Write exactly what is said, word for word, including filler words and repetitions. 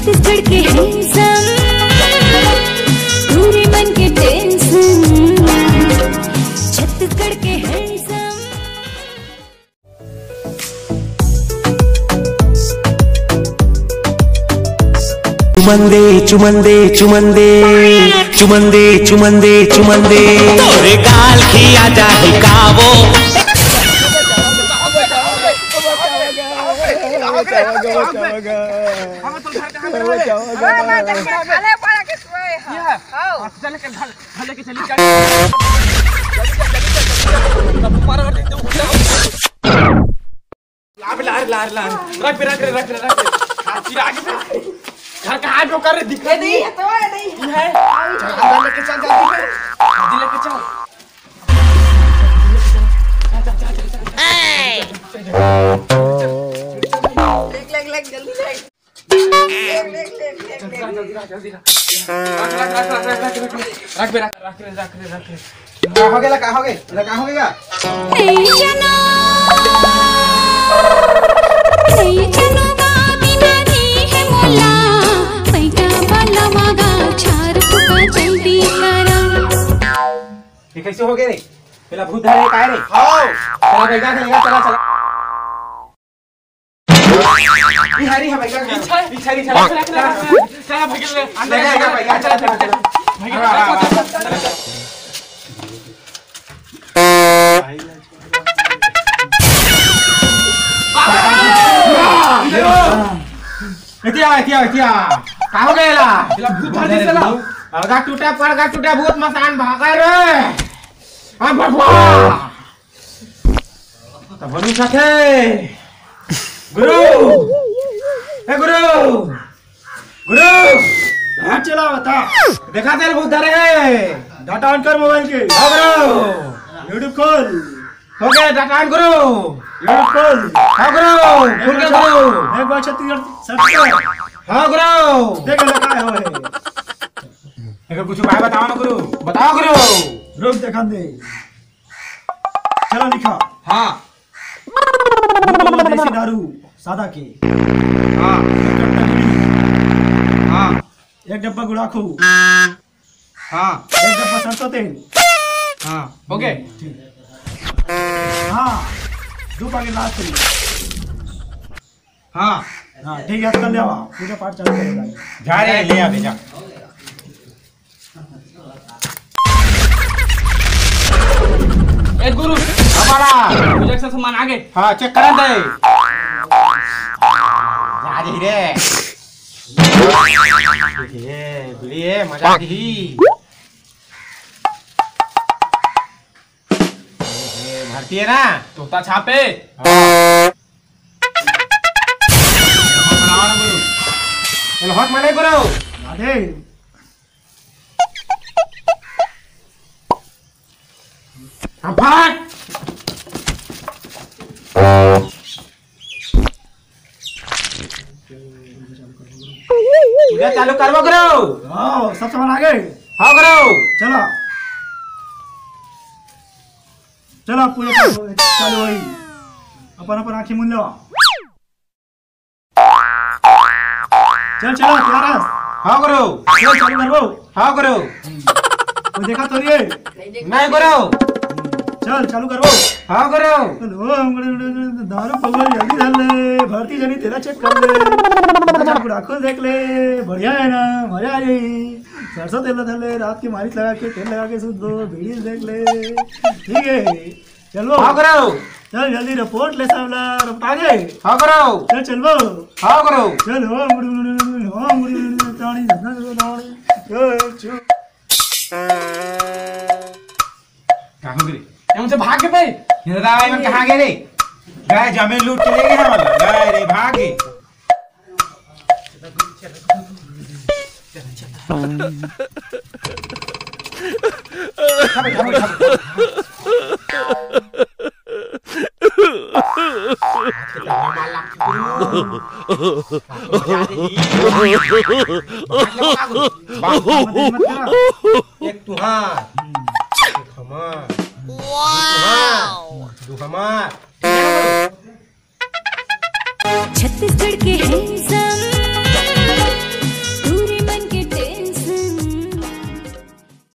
छत्तीसगढ़ के handsome, पूरे मन के tension। छत्तीसगढ़ के handsome। चुमंदे, चुमंदे, चुमंदे, चुमंदे, चुमंदे, चुमंदे। तोरे गाल खिया जाही कावो। ला बे, ला रे, ला रे, ला रे। रख बे, रख रे, रख रे, रख रे। हाँ, चिराग बे। घर कहाँ है, जो कर रे, दिख रहा नहीं है। तो है, नहीं है। ये है। चल, अंदर लेके चल, जल्दी कर। जल्दी लेके चल। चल, चल, चल, चल, चल। देख, देख, देख, जल्दी देख। देख, देख, देख, देख, देख। जल्दी ला, जल्दी ला, जल्दी ला। रख, रख, रख, रख, रख, रख, रख। रख बे, रख, रख रे, रख रे, रख रे। का हो गेला, का हो गे? एला का हो गेला? नइ जानो, नइ जानो का बीमारी हे मोला, पैसा वाला मांगा चार टुका जल्दी करा। ये कैसे हो गया रे? पहला भूत धरे काय रे? हाँ। चला, बैठा, चला, चला, चला। बिहारी हमारे घर में। पीछा, पीछा, पीछा। चला, चला, चला, चला, भाग ले। अंदर लगा, लगा, लगा, चला, चला, चला। भाग ले। हाँ, हाँ, हाँ। एतिया, एतिया, एतिया। का हो गया ला? चला, भूत भाग ले, चला। अलगा टूटा, पड़गा टूटा, भूत मसान भागा रे। हाँ, भगवान। त बनु साथे। गुरु! ए गुरु! गुरु! हाँ चला बता। देखा तेरे भूत धरे हे। Data on कर mobile के। हाँ गुरु! YouTube खोल। हो गया, data on गुरु। YouTube खोल। हाँ गुरु, खुल गया गुरु। एक बार छत्तीसगढ़ search कर। हाँ गुरु। देख ना काय हो हे। अगर कुछ उपाय बताओ ना गुरु। बताओ गुरु। रुक देखा दे। चला लिखा। हाँ। दो बोतल देसी दारू सादा के। हाँ। एक कट्टा बीड़ी। हाँ। एक डब्बा गुड़ाखू। हाँ। एक डब्बा सरसों तेल। हाँ। OK। ठीक। हाँ। दो packet लाल तेल। हाँ। हाँ, ठीक है, कर ले आओ। पूजा पाठ चालू करो भाई। जा रे, ले आ, ले जा। ए गुरु, हमारा। पूजा के सामान आ गए। हाँ, check करन दे। जा रही रे। ए, बीड़ी ए, मजा आ गई। ए, भारतीय ना? तोता छापे। हाँ। एला हाथ माने करो। राधे। अब भाग। पूजा चालू करबो करो। हाँ, सब सामान आ गए। हाँ करो। चला। चला, पूजा चालू, चालू होई। अपन, अपन आँखी मूंद लेवा। चल, चला, तैयार हस? हाँ, गुरु। चल, चालू करबो। हाँ, गुरु। कोई देखा तो नहीं है? नहीं, गुरु। चल, चालू करबो। हाँ, गुरु। चल, ओ, हम गुरु, गुरु, गुरु, दारू पगल जल्दी धर ले। भर्ती जनी तेला check कर ले। अच्छा, गुड़ाखू देख ले। बढ़िया है ना? मजा आ जाई। सरसों तेल धर ले, रात के मालिश लगा के, तेल लगा के सुत दो, बीड़ी देख ले। ठीक है, चलो। हाँ, गुरु। चल, जल्दी report ले, सब ला report आ गए। हाँ, गुरु। चल, चलबो। हाँ, गुरु। चल, हो, मुड़ी, मुड़ी, मुड़ी, हो, मुड़ी, मुड़ी, ताड़ी, धन्ना, धन्ना, ताड़ी। चल, चल। का हो गे? ये मन से भाग के भाई। ये दादा, ये मन कहाँ गए रे? गए, जमीन लूट के ले गए हमन ला। गए रे, भाग गए। एक तुहार, एक हमार, एक तुहार, दू हमार। छत्तीसगढ़ के हैं